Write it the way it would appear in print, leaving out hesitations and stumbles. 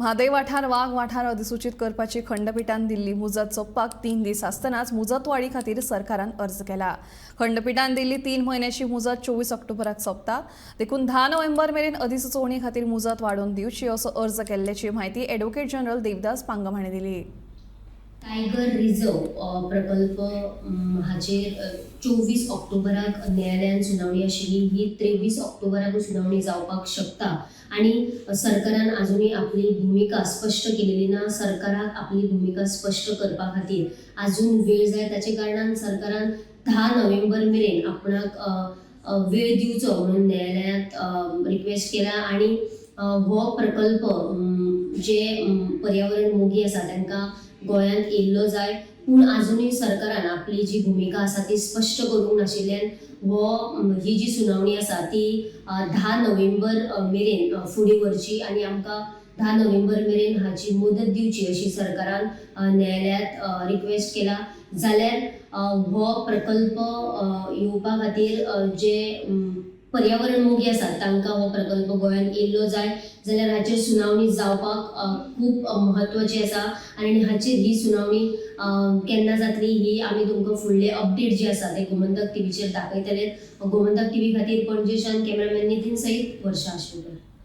म्हादय वाठार वाग वाठार अधिसूचीत करपाची खंडपिठान दिल्ली मुजत सोंपपाक 3 दीस आसतनाच मुजतवाडी खातीर सरकारान अर्ज केला. खंडपिठान दिल्ली 3 म्हयन्याची मुजत 24 ऑक्टोबराक सोंपता. देखून 10 नोव्हेंबर मेरेन अधिसुचोवणी खातीर मुजत वाडोवन दिवची असो अर्ज केल्ल्याची म्हायती ॲडव्होकेट जनरल देवदास पांगम हांणी दिली. टायगर रिझर्व प्रकल्प हाचेर 24 ऑक्टोबराक न्यायालयान सुनावणी आशिल्ली. ही 23 ऑक्टोबराक सुनावणी जावपाक शकता आनी सरकारान अजुनूय आपली भुमिका स्पश्ट केलेली ना. सरकाराक आपली भुमिका स्पश्ट करपा खातीर अजून वेळ जाय. ताचे कारणान सरकारान 10 नोव्हेंबर मेरेन आपणाक वेळ दिवचो म्हणून न्यायालयांत रिक्वेस्ट केला आनी हो प्रकल्प जे पर्यावरण मोगी आसा तांकां गोंयांत येयल्लो जाय. पूण आजुनूय सरकारान आपली जी भुमिका आसा ती स्पश्ट करूंक नाशिल्ल्यान हो ही जी सुनावणी आसा ती 10 नोव्हेंबर मेरेन फुडें व्हरची आनी आमकां 10 नोव्हेंबर मेरेन हाची मुदत दिवची अशी सरकारान न्यायालयांत रिक्वेस्ट केला. जाल्यार हो प्रकल्प येवपा खातीर जे पर्यावरण मोगी आसात तांकां हो प्रकल्प गोंयांत येयल्लो जाय जाल्यार हाचेर सुनावणी जावपाक खूब म्हत्वाची आसा आनी हाचेर ही सुनावणी केन्ना जातली ही आमी तुमकां फुडले अपडेट जे आसा ते गोमंतक टीव्हीचेर दाखयतले. गोमंतक टीव्ही खातीर पणजेच्यान कॅमेरामॅन नितीन सयत वर्षा आशेकर.